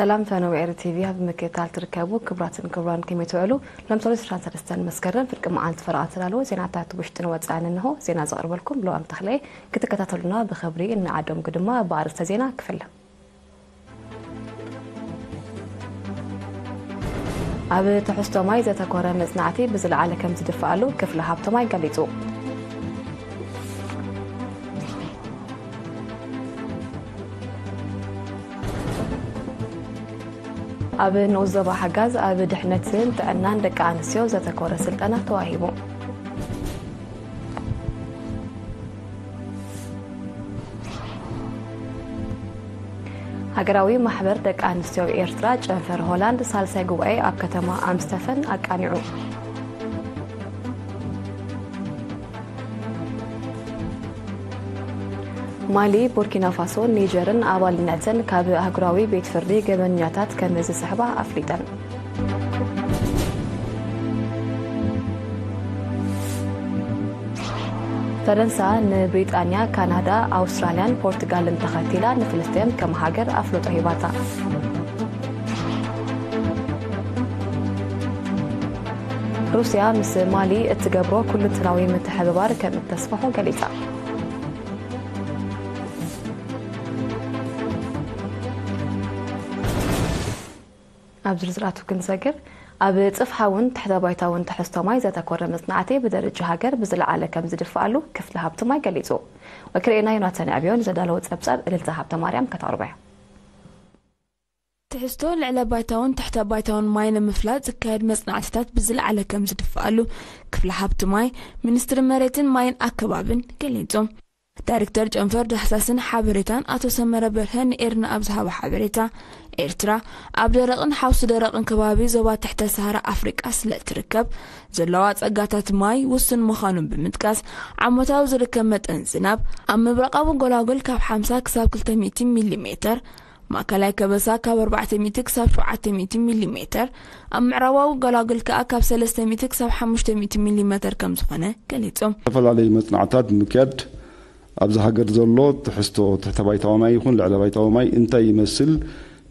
ሰላም ፈነወ ኤሪ ቲቪ ኣብ ምክትታል ትርከቡ ክቡራትን ክቡራን ከመይ ትውዕሉ? ሎም ሰሉስ ዕስራን ሰለስተን መስከረም ፍርቂ መዓልቲ ፈረቓ ተዳለወ ዜናታት ውሽጥን ወጻእን እንሆ። ዜና ዘቕርበልኩም ለዋም ተኽለየ። ክትከታተሉና ብኽብሪ እንዓደምኩ ድማ ብኣርእስተ ዜና ክፍለ። ኣብ ትሕዝቶ ማይ ዘተኮረ መጽናዕቲ ብዝለዓለ ከም ዝድፍኣሉ ክፍሊ ሃብቲ ማይ ገሊጹ። ኣብ ንኡስ ዞባ ሓጋዝ ኣብ ድሕነትን ጥዕናን ደቂ ኣንስትዮ ዘተኮረ ስልጠና ተዋሂቡ። ሃገራዊ ማሕበር ደቂ ኣንስትዮ ኤርትራ ጨንፈር ሆላንድ ሳልሳይ ጉባኤ ኣብ ከተማ ኣምስተፈን ኣቃኒዑ። ማሊ፣ ቡርኪና ፋሶን ኒጀርን ኣባልነተን ካብ ኣህጉራዊ ቤት ፍርዲ ገበነኛታት ከም ዝስሕባ ኣፍሊጠን። ፈረንሳ ንብሪጣንያ፣ ካናዳ፣ ኣውስትራልያን ፖርቱጋልን ተኸቲላ ንፍልስጤም ከም ሃገር ኣፍልጦ ሂባታ። ሩስያ ምስ ማሊ እትገብሮ ኩሉንትናዊ ምትሕብባር ከም እተስፍሖ ገሊጻ። ኣብ ዝርዝራቱ ክንሰግር፣ ኣብ ጽፍሓውን ትሕተ ባይታውን ትሕዝቶ ማይ ዘተኮረ መጽናዕቲ ብደረጃ ሃገር ብዝለዓለ ከም ዝድፍኣሉ ክፍሊ ሃብቲ ማይ ገሊጹ። ወኪልና ዮናታን ዕብዮን ዘዳለዎ ጸብጻብ እልልታ ሃብተ ማርያም ከተቕርቦ እያ። ትሕዝቶ ልዕለ ባይታውን ትሕተ ባይታውን ማይ ንምፍላጥ ዝካየድ መጽናዕትታት ብዝለዓለ ከም ዝድፍኣሉ ክፍሊ ሃብቲ ማይ፣ ሚኒስትሪ መሬትን ማይን ኣከባብን ገሊጹ። ዳይሬክተር ጨንፈር ዳህሳስን ሓበሬታን ኣቶ ሰመረ በርሀ ንኤርና ኣብ ዝሃቦ ሓበሬታ፣ ኤርትራ ኣብ ደረቕን ሓውሲ ደረቕን ከባቢ ዞባ ትሕተ ሰሃራ ኣፍሪቃ ስለ እትርከብ፣ ዘለዋ ጸጋታት ማይ ውሱን ምዃኑ ብምጥቃስ፣ ዓመታዊ ዝርከብ መጠን ዝናብ ኣብ ምብራቓዊ ጎላጉል ካብ ሓምሳ ክሳብ ክልተ ሚእቲ ሚሊ ሜተር፣ ማእከላይ ከበሳ ካብ ኣርባዕተ ሚእቲ ክሳብ ሸውዓተ ሚእቲ ሚሊ ሜተር፣ ኣብ ምዕራባዊ ጎላጉል ከኣ ካብ ሰለስተ ሚእቲ ክሳብ ሓሙሽተ ሚእቲ ሚሊ ሜተር ከም ዝኾነ ገሊጹ። ዝተፈላለዩ መጽናዕታት ብምክያድ ኣብዚ ሃገር ዘሎ ትሕዝቶ ትሕተ ባይታዊ ማይ ይኹን ልዕለ ባይታዊ ማይ እንታይ ይመስል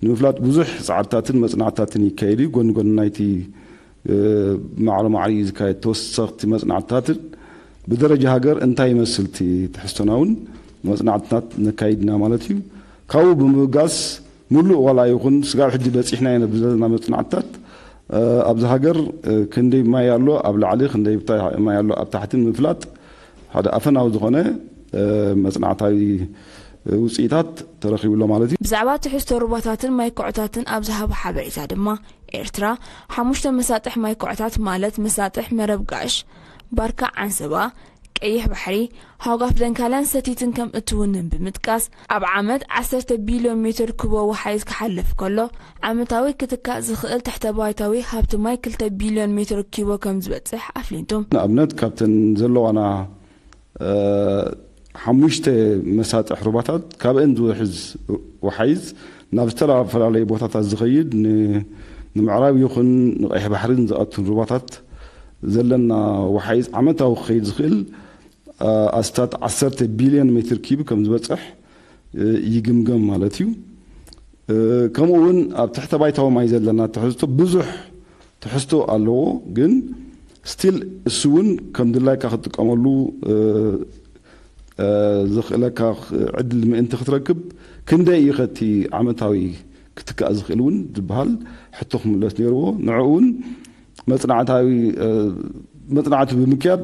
ንምፍላጥ ብዙሕ ጻዕርታትን መጽናዕትታትን ይካየድ እዩ። ጎኒ ጎኒ ናይቲ፣ እ፣ ማዕረ ማዕሪ ዝካየድ ተወሰኽቲ መጽናዕትታትን ብደረጃ ሃገር እንታይ ይመስል እቲ ትሕዝቶና እውን መጽናዕትታት ነካይድና ማለት እዩ። ካብኡ ብምብጋስ ምሉእ ዋላ ይኹን ስጋብ ሕጂ በጺሕናዮ ዘለና መጽናዕትታት፣ እ፣ ኣብዚ ሃገር፣ እ፣ ክንደይ ማይ ኣሎ ኣብ ላዕሊ፣ ክንደይ ብታ-፣ ማይ ኣሎ ኣብ ታሕቲ ንምፍላጥ ሓደ ኣፈናዊ ዝኾነ፣ እ፣ መጽናዕታዊ፣ እ፣ ውጽኢታት ተረኺቡ ኣሎ ማለት እዩ። ብዛዕባ ትሕዝቶ ሩባታትን ማይ ኩዕታትን ኣብ ዝሃቦ ሓበሬታ ድማ፣ ኤርትራ ሓሙሽተ መሳጥሕ ማይ ኩዕታት ማለት መሳጥሕ መረብ ጋሽ፣ ባርካ ዓንሰባ፣ ቀይሕ ባሕሪ፣ ሃውጋፍ ደንካልያን ሰቲትን ከም እትውንን ብምጥቃስ፣ ኣብ ዓመት ዓሰርተ ቢልዮን ሜትር ኩቦ ወሓይዝ ክሓልፍ ከሎ፣ ዓመታዊ ክትካእ ዝኽእል ትሕተ ባይታዊ ሃብቲ ማይ ክልተ ቢልዮን ሜትር ኪቦ ከም ዝበጽሕ ኣፍሊጡ። ንኣብነት ካብተን ዘለዋና፣ እ፣ ሓሙሽተ መሳጥሕ ሩባታት ካብአን ዝውሕዝ ወሓይዝ ናብ ዝተፈላለዩ ቦታታት ዝኸይድ ን-፣ ንምዕራብ ይኹን ንቀይሕ ባሕርን ዝኣቱን ሩባታት ዘለና ወሓይዝ ዓመታዊ ክኸይድ ዝኽእል፣ እ፣ ኣስታት ዓሰርተ ቢልዮን ሜትር ኪብ ከም ዝበጽሕ፣ እ፣ ይግምገም ማለት እዩ። እ፣ ከምኡ እውን ኣብ ትሕተ ባይታዊ ማይ ዘለና ትሕዝቶ ብዙሕ ትሕዝቶ ኣለዎ፣ ግን ስቲል እሱ እውን ከም ድላይካ ክትጥቀመሉ፣ እ፣ እ፣ ዘኽእለካ ዕድል ምእንቲ ክትረክብ ክንደይ እዩ ከቲ ዓመታዊ ክትካእ ዝኽእል እውን ዝበሃል ሕቶ ክምለስ ነይርዎ። ንዕኡ እውን መጽናዕታዊ፣ እ፣ መጽናዕቲ ብምክያድ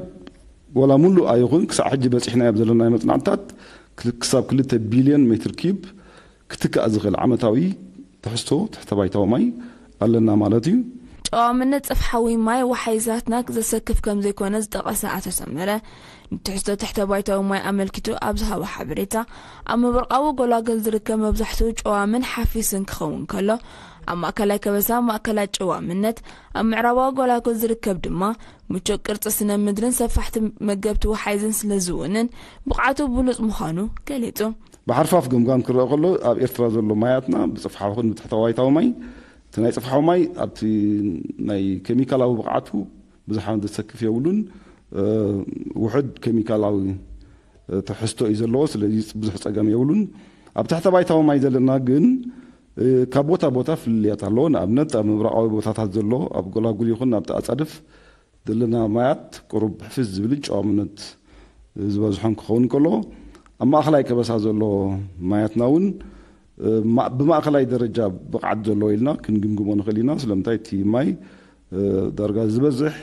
ዋላ ሙሉእ ኣይኹን ክሳዕ ሕጂ በጺሕናዮ ኣብ ዘለና መጽናዕትታት ክል-፣ ክሳብ ክልተ ቢልዮን ሜትር ኪብ ክትካእ ዝኽእል ዓመታዊ ትሕዝቶ ትሕተ ባይታዊ ማይ ኣለና ማለት እዩ። ጨዋምነት ጽፍሓዊ ማይ ወሓይዛትና ዘሰክፍ ከም ዘይኮነ ዝጠቐሰ ኣቶ ሰመረ፣ ንትሕዝቶ ትሕተ ባይታዊ ማይ ኣመልኪቱ ኣብ ዝሃቦ ሓበሬታ፣ ኣብ ምብራቓዊ ጎላጉል ዝርከብ መብዛሕትኡ ጨዋምን ሓፊስን ክኸውን ከሎ፣ ኣብ ማእከላይ ከበሳ ማእከላት ጨዋምነት፣ ኣብ ምዕራባዊ ጎላጉል ዝርከብ ድማ ምቹእ ቅርጺ ስነ ምድርን ሰፋሕቲ መገብቲ ወሓይዝን ስለ ዝውንን ብቕዓቱ ብሉጽ ምዃኑ ገሊጹ። ብሓርፋፍ ገምጋም ክረአ ከሎ፣ ኣብ ኤርትራ ዘሎ ማያትና ብጽፍሓዊ ይኹን ብትሕተ ባይታዊ ማይ፣ እቲ ናይ ጽፍሓዊ ማይ ኣብቲ ናይ ኬሚካላዊ ብቕዓቱ ብዙሕ ዘሰክፍ የብሉን። እ፣ ውሑድ ኬሚካላዊ፣ እ፣ ትሕዝቶ እዩ ዘለዎ። ስለዚ ብዙሕ ጸገም የብሉን። ኣብ ትሕተ ባይታዊ ማይ ዘለና ግን ካብ ቦታ ቦታ ፍልልያት ኣለዎ። ንኣብነት ኣብ ምብራቓዊ ቦታታት ዘሎ ኣብ ጎላጉል ይኹን ኣብቲ ኣጻድፍ ዘለና ማያት ቁሩብ ሕፍስ ዝብልን ጨዋምነት ዝበዝሖን ክኸውን ከሎ፣ ኣብ ማእኸላይ ከበሳ ዘሎ ማያትና እውን ብማእኸላይ ደረጃ ብቕዓት ዘለዎ ኢልና ክንግምግሞ ንኽእል ኢና። ስለምንታይ እቲ ማይ ዳርጋ ዝበዝሕ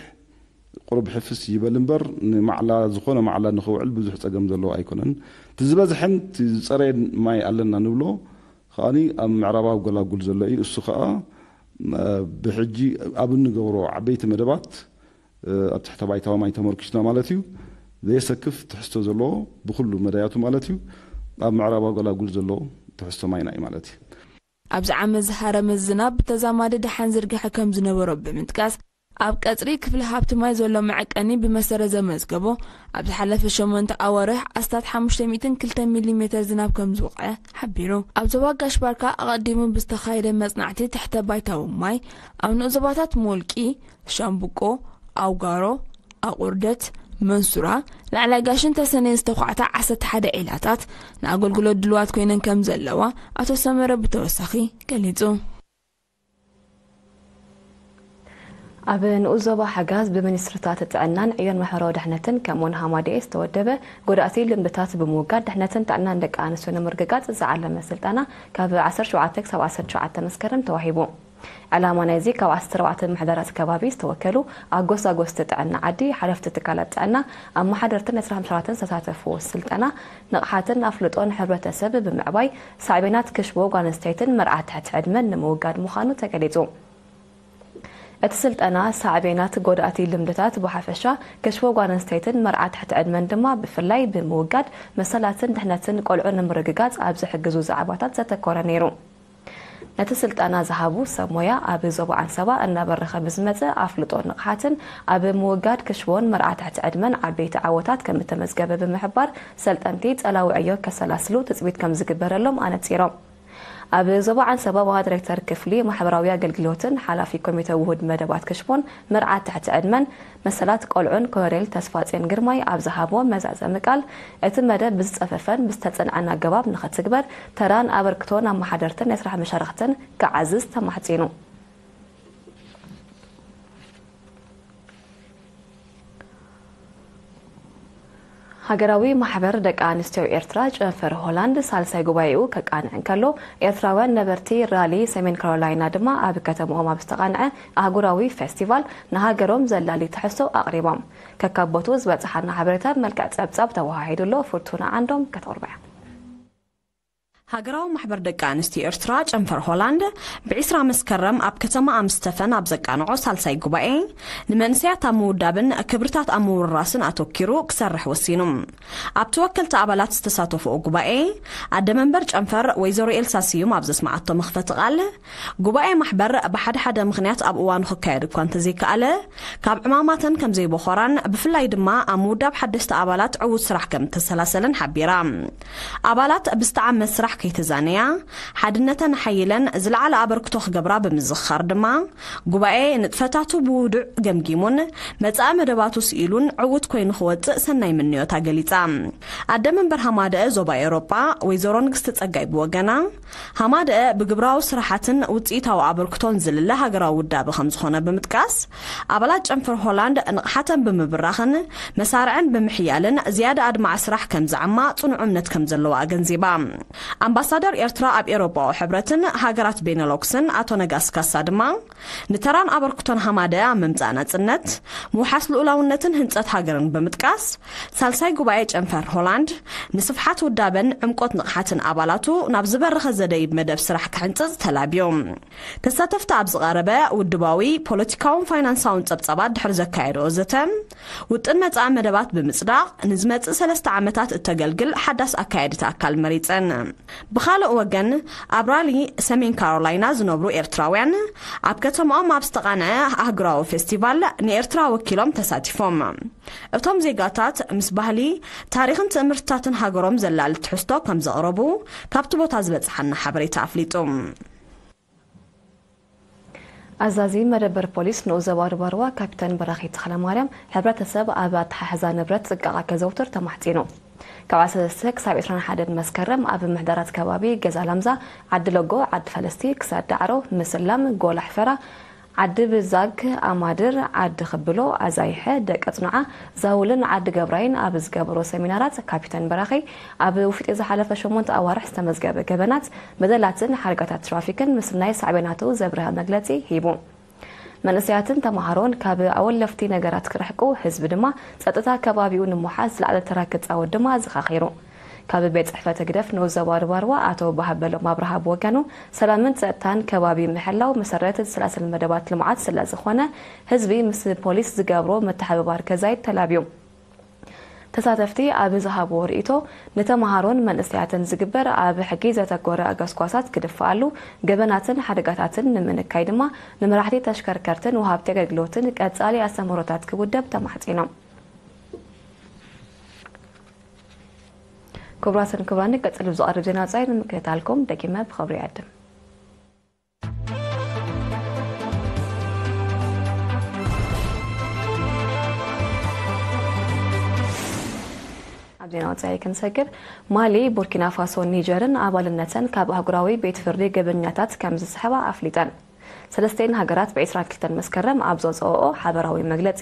ቁሩብ ሕፍስ ይበል እምበር ንማዕላ፣ ዝኾነ ማዕላ ንኽውዕል ብዙሕ ጸገም ዘለዎ ኣይኮነን። እቲ ዝበዝሐን እቲ ዝጸረየን ማይ ኣለና ንብሎ ከኣኒ ኣብ ምዕራባዊ ጎላጉል ዘሎ እዩ። እሱ ከኣ ብሕጂ ኣብ እንገብሮ ዓበይቲ መደባት ኣብ ትሕተ ባይታዊ ማይ ተመርኪስና ማለት እዩ። ዘየሰክፍ ትሕዝቶ ዘለዎ ብኹሉ መዳያቱ ማለት እዩ። ኣብ ምዕራባዊ ጎላጉል ዘሎ ትሕዝቶ ማይና እዩ ማለት እዩ። ኣብዚ ዓመት ዝሃረመ ዝናብ ብተዛማዲ ደሓን ዝርግሐ ከም ዝነበሮ ብምጥቃስ፣ ኣብ ቀጽሪ ክፍሊ ሃብቲ ማይ ዘሎ መዐቀኒ ብመሰረት ዘመዝገቦ፣ ኣብ ዝሓለፈ ሸሞንተ ኣዋርሕ ኣስታት ሓሙሽተ ሚእትን ክልተ ሚሊ ሜተር ዝናብ ከም ዝወቕዐ ሓቢሩ። ኣብ ዞባ ጋሽ ባርካ ኣቐዲሙ ብዝተኻየደ መጽናዕቲ ትሕተ ባይታዊ ማይ ኣብ ንኡስ ዞባታት ሞልቂ፣ ሻምብቆ፣ ኣውጋሮ፣ ኣቑርደት፣ መንሱራ፣ ላዕላይ ጋሽን ተሰነን ዝተዃዕታ ዓሰርተ ሓደ ዒላታት ንኣገልግሎት ድልዋት ኮይነን ከም ዘለዋ ኣቶ ሰመረ ብተወሳኺ ገሊጹ። ኣብ ንኡስ ዞባ ሓጋዝ ብሚኒስትርታት ጥዕናን ዕዮን ማሕበራዊ ድሕነትን ከምኡውን ሃማደኤ ዝተወደበ ጎዳእቲ ልምድታት ብምውጋድ ድሕነትን ጥዕናን ደቂ ኣንስትዮ ንምርግጋጽ ዝዓለመ ስልጠና ካብ ዓሰርተ ሸውዓተ ክሳብ ዓሰርተ ትሽዓተ መስከረም ተዋሂቡ። ዕላማ ናይዚ ካብ ዓሰርተ ኣርባዕተ ምምሕዳራት ከባቢ ዝተወከሉ ኣጎሳጎስቲ ጥዕና ዓዲ፣ ሓለፍቲ ትካላት ጥዕና፣ ኣመሓደርትን ናይ ስራሕ ምሻራትን ዝተሳተፍዎ ስልጠና ንቕሓትን ኣፍልጦን ሕብረተሰብ ብምዕባይ ሳዕቤናት ክሽቦ ጓል ኣንስተይትን መርዓ ትሕቲ ዕድመን ንምውጋድ ምዃኑ ተገሊጹ። እቲ ስልጠና ሳዕቤናት ጎዳእቲ ልምድታት ብሓፈሻ ክሽቦ ጓል ኣንስተይትን መርዓ ትሕቲ ዕድመን ድማ ብፍላይ ብምውጋድ መሰላትን ድሕነትን ቆልዑ ንምርግጋጽ ኣብ ዝሕግዙ ዛዕባታት ዘተኮረ ነይሩ። ነቲ ስልጠና ዝሃቡ ሰብ ሞያ ኣብ ዞባ ዓንሰባ እናበረኸ ብዝመጸ ኣፍልጦን ንቕሓትን ኣብ ምውጋድ ክሽቦን መርዓ ትሕቲ ዕድመን ዓበይቲ ዓወታት ከም እተመዝገበ ብምሕባር ሰልጠንቲ ጸላዊ ዕዮ ከሰላስሉ ትጽቢት ከም ዝግበረሎም ኣነጺሮም። ኣብ ዞባ ዓንሰባ ዋና ዳይሬክተር ክፍሊ ማሕበራዊ ኣገልግሎትን ሓላፊ ኮሚተ ውሁድ መደባት ክሽቦን መርዓ ትሕቲ ዕድመን መሰላት ቆልዑን ኮሎኔል ተስፋጽዮን ግርማይ ኣብ ዝሃብዎ መዛዘሚ ቃል፣ እቲ መደብ ብዝጸፈፈን ብዝተጸንዐን ኣገባብ ንኽትግበር ተራን ኣበርክቶን ኣመሓደርትን ናይ ስራሕ መሻርኽትን ክዓዝዝ ተማሕጺኑ። ሃገራዊ ማሕበር ደቂ ኣንስትዮ ኤርትራ ጨንፈር ሆላንድ ሳልሳይ ጉባኤኡ ከቃንዕ እንከሎ፣ ኤርትራውያን ነበርቲ ራሊ ሰሜን ካሮላይና ድማ ኣብ ከተማኦም ኣብ ዝተቓንዐ ኣህጉራዊ ፌስቲቫል ንሃገሮም ዘላሊ ትሕዝቶ ኣቕሪቦም። ከካብ ቦትኡ ዝበጽሓና ሓበሬታ ብመልክዕ ጸብጻብ ተወሃሂዱ ኣሎ። ፍርቱና ዓንዶም ከተቕርቦ እያ። ሃገራዊ ማሕበር ደቂ ኣንስትዮ ኤርትራ ጨንፈር ሆላንድ ብዒስራ መስከረም ኣብ ከተማ ኣምስተፈን ኣብ ዘቃንዖ ሳልሳይ ጉባኤ፣ ንመንስያት ኣብ ምውዳብን ክብርታት ኣብ ምውርራስን ኣተኪሩ ክሰርሕ ወሲኑ። ኣብቲ ወከልቲ ኣባላት ዝተሳተፍኦ ጉባኤ፣ ኣደ መንበር ጨንፈር ወይዘሮ ኤልሳ ስዩም ኣብ ዘስምዓቶ መኽፈቲ ቃል፣ ጉባኤ ማሕበር ብሓደ ሓደ ምኽንያት ኣብ እዋኑ ክካየድ እኳ እንተዘይከኣለ፣ ካብ ዕማማተን ከም ዘይቦኾራን ብፍላይ ድማ ኣብ ምውዳብ ሓደስቲ ኣባላት ዕዉት ስራሕ ከም እተሰላሰለን ሓቢራ። ኣባላት ብዝተዓመ ስራሕ ከይተዛነያ፣ ሓድነተን ኣሓይለን ዝለዓለ ኣበርክቶ ክገብራ ብምዝኽኻር ድማ፣ ጉባኤ ንጥፈታቱ ብውዱዕ ገምጊሙን መጻኢ መደባቱ ስኢሉን ዕዉት ኮይኑ ክወጽእ ሰናይ ምንዮታ ገሊጻ። ኣደ መንበር ሃማደአ ዞባ ኤውሮጳ ወይዘሮ ንግስቲ ጸጋይ ብወገና፣ ሃማደአ ብግብራዊ ስራሓትን ውጽኢታዊ ኣበርክቶን ዝልለ ሃገራዊ ውዳበ ከም ዝኾነ ብምጥቃስ፣ ኣባላት ጨንፈር ሆላንድ ንቕሓተን ብምብራኽን መሳርዐን ብምሕያልን ዝያዳ ኣድማዒ ስራሕ ከም ዝዓማ ጽኑዕ እምነት ከም ዘለዋ ኣገንዚባ። ኣምባሳደር ኤርትራ ኣብ ኤውሮጳዊ ሕብረትን ሃገራት ቤነሎክስን ኣቶ ነጋስ ካሳ ድማ፣ ንተራን ኣበርክቶን ሃማደአ ኣብ ምምጻእ ናጽነት፣ ምውሓስ ልኡላውነትን ህንጸት ሃገርን ብምጥቃስ፣ ሳልሳይ ጉባኤ ጨንፈር ሆላንድ ንስፍሓት ውዳበን ዕምቆት ንቕሓትን ኣባላቱ ናብ ዝበረኸ ዘደይብ መደብ ስራሕ ክሕንጽጽ ተላብዩ። ተሳተፍቲ ኣብ ዝቐረበ ውድባዊ፣ ፖለቲካውን ፋይናንሳውን ጸብጻባት ድሕሪ ዘካየድኦ ዘተ፣ ውጥን መጻኢ መደባት ብምጽዳቕ፣ ንዝመጽእ ሰለስተ ዓመታት እተገልግል ሓዳስ ኣካያዲት ኣካል መሪጸን። ብኻልእ ወገን፣ ኣብ ራሊ ሰሜን ካሮላይና ዝነብሩ ኤርትራውያን፣ ኣብ ከተማኦም ኣብ ዝተቓንዐ ኣህጉራዊ ፌስቲቫል ንኤርትራ ወኪሎም ተሳቲፎም። እቶም ዜጋታት ምስ ባህሊ፣ ታሪኽን ትእምርትታትን ሃገሮም ዘላሊ ትሕዝቶ ከም ዘቕረቡ ካብቲ ቦታ ዝበጽሓና ሓበሬታ ኣፍሊጡ። ኣዛዚ መደበር ፖሊስ ንኡስ ዞባ ሩባሩባ ካፒተን በራኺ ተኽለማርያም፣ ሕብረተሰብ ኣብ ኣተሓሕዛ ንብረት ጥንቃቐ ከዘውትር ተማሕጺኑ። ካብ ዓሰርተ ክሳብ ዕስራን ሓደን መስከረም ኣብ ምሕዳራት ከባቢ ገዛ ላምዛ፣ ዓዲ ለጎ፣ ዓዲ ፈለስቲ፣ ክሳድ ዳዕሮ፣ ምስላም፣ ጎላሕፈራ፣ ዓዲ ብዛግ፣ ኣማድር፣ ዓዲ ክብሎ፣ ኣዛይሐ፣ ደቀ ጽኑዓ፣ ዛውልን ዓዲ ገብራይን ኣብ ዝገበሮ ሰሚናራት ካፒተን በራኺ ኣብ ውሽጢ ዝሓለፈ ሸሞንተ ኣዋርሕ ዝተመዝገበ ገበናት፣ በደላትን ሓደጋታት ትራፊክን ምስ ናይ ሳዕቤናቱ ዘብርሀ መግለጺ ሂቡ። መንእሰያትን ተማሃሮን ካብ ኣወለፍቲ ነገራት ክርሕቁ፣ ህዝቢ ድማ ጸጥታ ከባቢኡ ንምውሓስ ዝለዓለ ተራ ክጻወት ድማ ኣዘኻኺሩ። ካብ ቤት ጽሕፈት ህግደፍ ንኡስ ዞባ ደቡብ ኣርዋ ኣቶ ባህበሎም ኣብርሃ ብወገኑ፣ ሰላምን ጸጥታን ከባቢ ምሕላው መሰረት ዝሰላሰል መደባት ልምዓት ስለ ዝኾነ፣ ህዝቢ ምስ ፖሊስ ዝገብሮ ምትሕብባር ከዛይድ ተላብዩ። ተሳተፍቲ ኣብ ዝሃብዎ ርእይቶ፣ ንተማሃሮን መንእሰያትን ዝግበር ኣብ ሕጊ ዘተኮረ ኣገስኳሳት ክድፍኣሉ፣ ገበናትን ሓደጋታትን ንምንካይ ድማ ንመራሕቲ ተሽከርከርትን ወሃብቲ ኣገልግሎትን ቀጻሊ ኣስተምህሮታት ክውደብ ተማሕጺኖም። ክቡራትን ክቡራን፣ ቀጽሉ ዝቐርብ ዜና ወጻኢ ንምክትታልኩም ደጊመ ብኽብሪ ይዕድም። ኣብ ዜና ወጻኢ ክንሰግር፣ ማሊ፣ ቡርኪና ፋሶን ኒጀርን ኣባልነተን ካብ ኣህጉራዊ ቤት ፍርዲ ገበኛታት ከም ዝስሕባ ኣፍሊጠን። ሰለስቲኤን ሃገራት ብ ዕስራን ክልተን መስከረም ኣብ ዘውፅኦኦ ሓበራዊ መግለፂ፣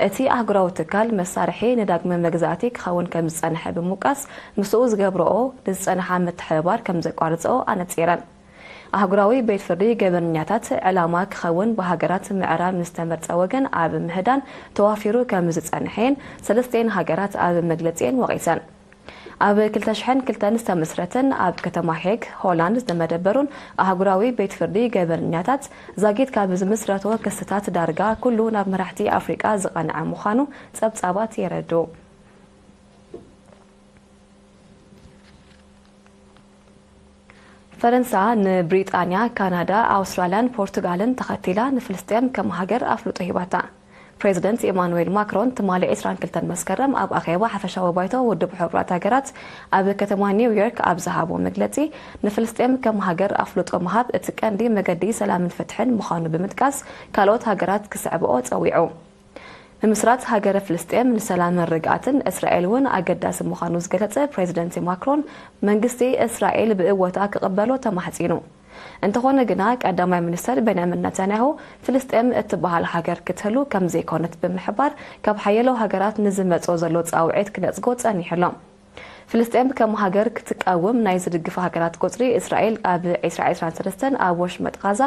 እቲ ኣህጉራዊ ትካል መሳርሒ ንዳግመ መግዛእቲ ክኸውን ከም ዝፀንሐ ብምውቃስ፣ ምስኡ ዝገብረኦ ንዝፀንሓ ምትሕብባር ከም ዘቋርፀኦ ኣነፂረን። ኣህጉራዊ ቤት ፍርዲ ገበነኛታት ዕላማ ክኸውን ብሃገራት ምዕራብ ንዝተመርጸ ወገን ኣብ ምህዳን ተዋፊሩ ከም ዝጸንሐን ሰለስቲኤን ሃገራት ኣብ መግለጺኤን ወቒሰን። ኣብ ክልተ ሽሕን ክልተን ዝተመስረተን ኣብ ከተማ ሄግ ሆላንድ ዝተመደበሩን ኣህጉራዊ ቤት ፍርዲ ገበነኛታት ዛጊት ካብ ዝምስረቶ ክስታት ዳርጋ ኩሉ ናብ መራሕቲ ኣፍሪቃ ዝቐንዐ ምዃኑ ጸብጻባት የረድኡ። ፈረንሳ ንብሪጣንያ፣ ካናዳ፣ ኣውስትራልያን ፖርቱጋልን ተኸቲላ ንፍልስጤም ከም ሃገር ኣፍልጦ ሂባታ። ፕሬዚደንት ኢማኑኤል ማክሮን ትማሊ ዕስራን ክልተን መስከረም ኣብ ኣኼባ ሓፈሻዊ ባይቶ ውድብ ሕቡራት ሃገራት ኣብ ከተማ ኒውዮርክ ኣብ ዝሃቦ መግለጺ፣ ንፍልስጤም ከም ሃገር ኣፍልጦ ምሃብ እቲ ቀንዲ መገዲ ሰላምን ፍትሕን ምዃኑ ብምጥቃስ፣ ካልኦት ሃገራት ክስዕብኦ ጸዊዑ። ምምስራት ሃገረ ፍልስጤም ንሰላምን ርግኣትን እስራኤል እውን ኣገዳሲ ምዃኑ ዝገለጸ ፕሬዚደንት ማክሮን፣ መንግስቲ እስራኤል ብእወታ ክቕበሎ ተማሕጺኑ። እንተኾነ ግና፣ ቀዳማይ ሚኒስተር ቤንያሚን ነታንያሁ፣ ፍልስጤም እትበሃል ሃገር ክትህሉ ከም ዘይኮነት ብምሕባር፣ ካብ ሓያሎ ሃገራት ንዝመጾ ዘሎ ጻውዒት ክነጽጎ ጸኒሑ ኣሎ። ፍልስጤም ከም ሃገር ክትቃወም ናይ ዝድግፋ ሃገራት ቁጽሪ እስራኤል ኣብ ዕስራ ዕስራን ሰለስተን ኣብ ወሽመጥ ጋዛ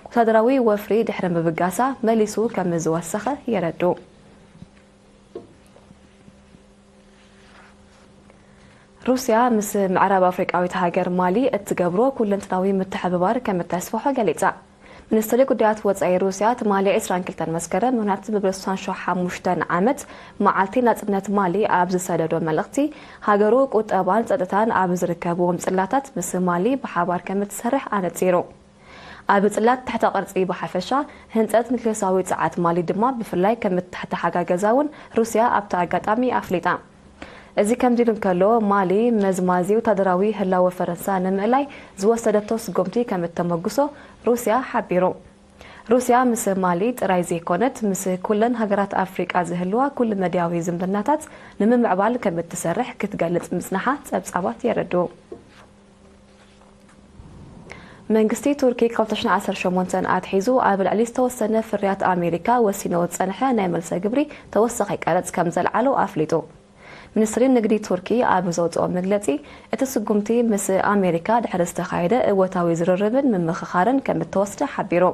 ወታደራዊ ወፍሪ ድሕሪ ምብጋሳ መሊሱ ከም ዝወሰኸ የረድኡ። ሩስያ ምስ ምዕራብ ኣፍሪቃዊት ሃገር ማሊ እትገብሮ ኩለንትናዊ ምትሕብባር ከም እተስፍሖ ገሊጻ። ሚኒስትሪ ጉዳያት ወጻኢ ሩስያ ትማሊ ዕስራን ክልተን መስከረም፣ ምኽንያት ብብርስታን ሸውዓተ ዓመት መዓልቲ ናጽነት ማሊ ኣብ ዝሰደዶ መልእኽቲ፣ ሃገሩ ቁጠባን ጸጥታን ኣብ ዝርከብዎም ጽላታት ምስ ማሊ ብሓባር ከም እትሰርሕ ኣነጺሩ። ኣብ ጽላት ትሕተ ቅርጺ ብሓፈሻ፣ ህንጸት ኒክሌሳዊ ጸዓት ማሊ ድማ ብፍላይ ከም እተተሓጋገዛ እውን ሩስያ ኣብቲ ኣጋጣሚ ኣፍሊጣ። እዚ ከምዚ ኢሉ እንከሎ፣ ማሊ መዝማዚ ወታደራዊ ህላወ ፈረንሳ ንምእላይ ዝወሰደቶ ስጉምቲ ከም እተመጉሶ ሩስያ ሓቢሩ። ሩስያ ምስ ማሊ ጥራይ ዘይኮነት፣ ምስ ኩለን ሃገራት ኣፍሪቃ ዝህልዋ ኩሉ መድያዊ ዝምድናታት ንምምዕባል ከም እትሰርሕ ክትገልጽ ምጽንሓ ጸብጻባት የረድኡ። መንግስቲ ቱርኪ ካብ ክልተ ሽሕን ዓሰርተ ሸሞንተን ኣትሒዙ ኣብ ልዕሊ ዝተወሰነ ፍርያት ኣሜሪካ ወሲንዎ ዝጸንሐ ናይ መልሰ ግብሪ ተወሳኺ ቀረጽ ከም ዘልዓሎ ኣፍሊጡ። ሚኒስትሪ ንግዲ ቱርኪ ኣብ ዘውጽኦ መግለጺ፣ እቲ ስጉምቲ ምስ ኣሜሪካ ድሕሪ ዝተኻየደ እወታዊ ዝርርብን ምምኽኻርን ከም እተወስደ ሓቢሩ።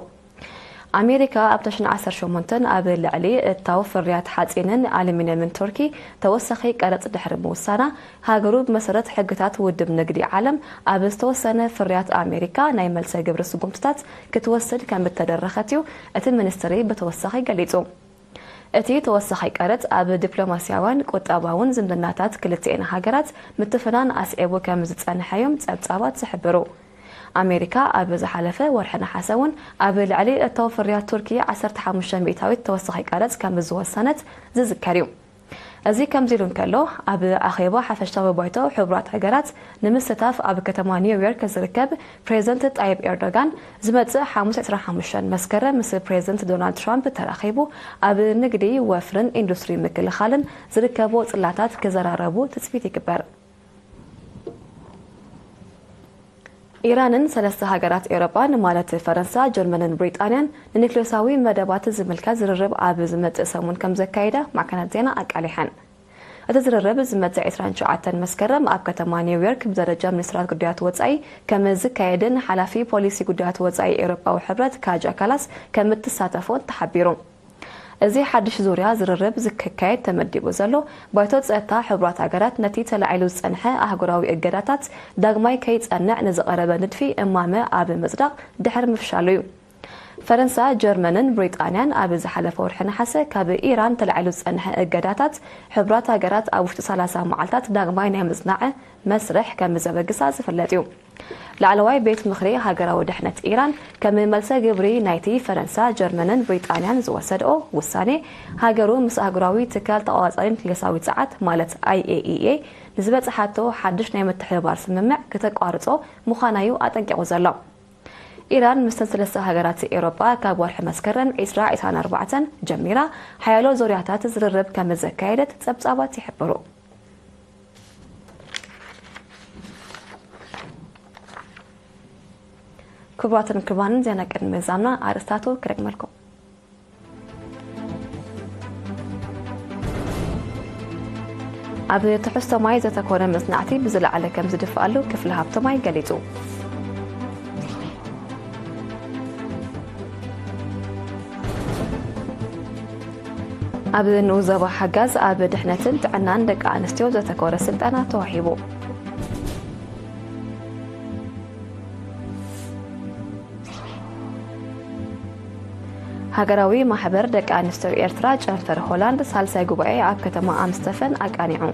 ኣሜሪካ ኣብ ክልተ ሽሕን ዓሰርተ ሸሞንተን ኣብ ልዕሊ እታው ፍርያት ሓጺንን ኣሉሚንየምን ቱርኪ ተወሳኺ ቀረጽ ድሕሪ ምውሳና፣ ሃገሩ ብመሰረት ሕግታት ውድብ ንግዲ ዓለም ኣብ ዝተወሰነ ፍርያት ኣሜሪካ ናይ መልሰ ግብሪ ስጉምትታት ክትወስድ ከም እተደረኸት እዩ እቲ ሚኒስትሪ ብተወሳኺ ገሊጹ። እቲ ተወሳኺ ቀረጽ ኣብ ዲፕሎማስያውን ቁጠባውን ዝምድናታት ክልቲኤን ሃገራት ምትፍናን ኣስዒቡ ከም ዝጸንሐ እዮም ጸብጻባት ዝሕብሩ። ኣሜሪካ ኣብ ዝሓለፈ ወርሒ ነሓሰ እውን ኣብ ልዕሊ እታው ፍርያት ቱርኪ ዓሰርተ ሓሙሽተ ሚእታዊት ተወሳኺ ቀረጽ ከም ዝወሰነት ዝዝከር እዩ። እዚ ከምዚ ኢሉ እንከሎ፣ ኣብ ኣኼባ ሓፈሻዊ ባይቶ ሕቡራት ሃገራት ንምስታፍ ኣብ ከተማ ኒውዮርክ ዝርከብ ፕሬዝደንት ጣይብ ኤርዶጋን ዝመጽእ ሓሙስ ዕስራን ሓሙሽተን መስከረም ምስ ፕሬዝደንት ዶናልድ ትራምፕ ተራኺቡ ኣብ ንግዲ፣ ወፍርን ኢንዱስትሪ ምክልኻልን ዝርከቦ ጽላታት ክዘራረቡ ትጽቢት ይግበር። ኢራንን ሰለስተ ሃገራት ኤውሮጳን ማለት ፈረንሳ፣ ጀርመንን ብሪጣንያን ንኒክሌሳዊ መደባት ዝምልከት ዝርርብ ኣብ ዝመጽእ ሰሙን ከም ዘካየዳ ማዕከናት ዜና ኣቃሊሐን። እቲ ዝርርብ ዝመጽእ ዕስራን ትሽዓተን መስከረም ኣብ ከተማ ኒውዮርክ ብደረጃ ሚኒስትራት ጉዳያት ወጻኢ ከም ዝካየድን ሓላፊ ፖሊሲ ጉዳያት ወጻኢ ኤውሮጳዊ ሕብረት ካጃ ካላስ ከም እትሳተፎን ተሓቢሩ። እዚ ሓድሽ ዙርያ ዝርርብ ዝክካየድ ተመዲቡ ዘሎ ባይቶ ጸጥታ ሕቡራት ሃገራት ነቲ ተላዒሉ ዝጸንሐ ኣህጉራዊ እገዳታት ዳግማይ ከይጸንዕ ንዝቐረበ ንድፊ እማመ ኣብ ምጽዳቕ ድሕሪ ምፍሻሉ እዩ። ፈረንሳ፣ ጀርመንን ብሪጣንያን ኣብ ዝሓለፈ ወርሒ ነሓሰ ካብ ኢራን ተላዒሉ ዝጸንሐ እገዳታት ሕቡራት ሃገራት ኣብ ውሽጢ ሰላሳ መዓልታት ዳግማይ ናይ ምጽናዕ መስርሕ ከም ዘበግሳ ዝፍለጥ እዩ። ላዕለዋይ ቤት ምኽሪ ሃገራዊ ድሕነት ኢራን ከም መልሰ ግብሪ ናይቲ ፈረንሳ፣ ጀርመንን ብሪጣንያን ዝወሰድኦ ውሳኔ፣ ሃገሩ ምስ ኣህጉራዊ ትካል ተቋጻጻሪ ኒክሌሳዊ ጸዓት ማለት ኣይ ኤ ኢ ኤ ንዝበጽሓቶ ሓድሽ ናይ ምትሕብባር ስምምዕ ክተቋርጾ ምዃና'ዩ ኣጠንቂቑ ዘሎ። ኢራን ምስተን ሰለስተ ሃገራት ኤውሮጳ ካብ ወርሒ መስከረም ዕስራ ዕስራን ኣርባዕተን ጀሚራ ሓያሎ ዙርያታት ዝርርብ ከም ዘካየደት ጸብጻባት ይሕብሩ። ክቡራትን ክቡራንን፣ ዜና ቅድሚ ምዛምና ኣርእስታቱ ክደግመልኩም። ኣብ ትሕዝቶ ማይ ዘተኮረ መጽናዕቲ ብዝለዓለ ከም ዝድፍኣሉ ክፍሊ ሃብቲ ማይ ገሊጹ። ኣብ ንኡስ ዞባ ሓጋዝ ኣብ ድሕነትን ጥዕናን ደቂ ኣንስትዮ ዘተኮረ ስልጠና ተዋሂቡ። ሃገራዊ ማሕበር ደቂ ኣንስትዮ ኤርትራ ጨንፈር ሆላንድ ሳልሳይ ጉባኤ ኣብ ከተማ ኣምስተፈን ኣቃኒዑ።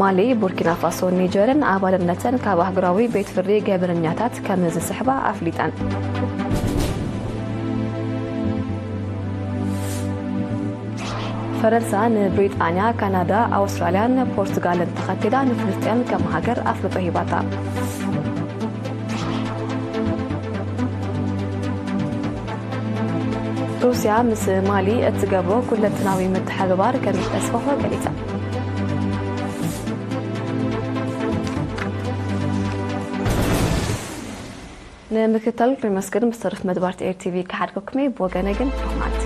ማሊ፣ ቡርኪና ፋሶን ኒጀርን ኣባልነተን ካብ ኣህጉራዊ ቤት ፍርዲ ገበነኛታት ከም ዝስሕባ ኣፍሊጠን። ፈረንሳ ንብሪጣንያ፣ ካናዳ፣ ኣውስትራልያን ፖርቱጋልን ተኸቲላ ንፍልስጤም ከም ሃገር ኣፍልጦ ሂባታ። ሩስያ ምስ ማሊ እትገብሮ ኩለንትናዊ ምትሕብባር ከም እተስፋሕፍሖ ገሊጻ። ንምክትታል ክሪመስክር ምስ ተረፍ መድባርቲ ኤር ቲቪ ክሓድገኩም እየ። ብወገነ ግን ሮማንቲ